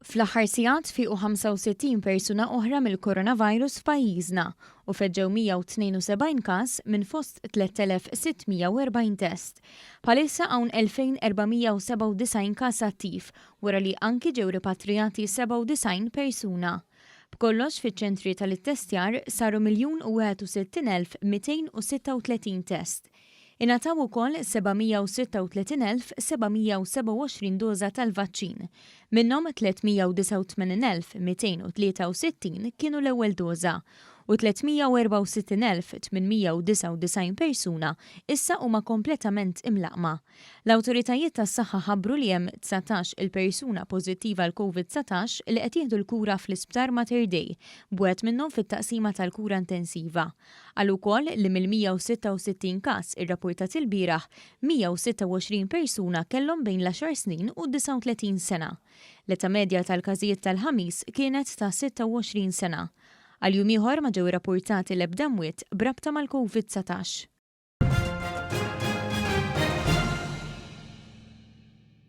Fl-aħħar sigħat fiequ 65 persuna oħra mill-coronavirus f'pajjiżna u feġġew 172 każ minn fost 3,640 test. Bħalissa hawn 2,497 każ attiv wara li anki ġew ripatrijati 97 persuna. B'kollox fiċ-ċentri tal-ittestjar saru 1,061,236 test. Ingħataw ukoll 736,727 doża tal-vaċċin. Minnhom 389,263 kienu l-ewwel doża u 364,899 persuna issa huma kompletament imlaqqma. L-awtoritajiet tas-saħħa ħabbru li hemm 19 il-persuna pożittiva għal Covid-19 li qed jieħdu l-kura fl-Isptar Mater Dei, b'wieħed minnhom fit-taqsima tal-kura intensiva. Qalu wkoll li mill-166 każ irrappurtat ilbieraħ, 126 persuna kellhom bejn l-għaxar snin u 39 sena. L-età medja tal-każijiet tal-Ħamis kienet ta' 26 sena. Għal jum ieħor ma ġew irrappurtati l-ebda mwiet b'rabta mal-Covid 19.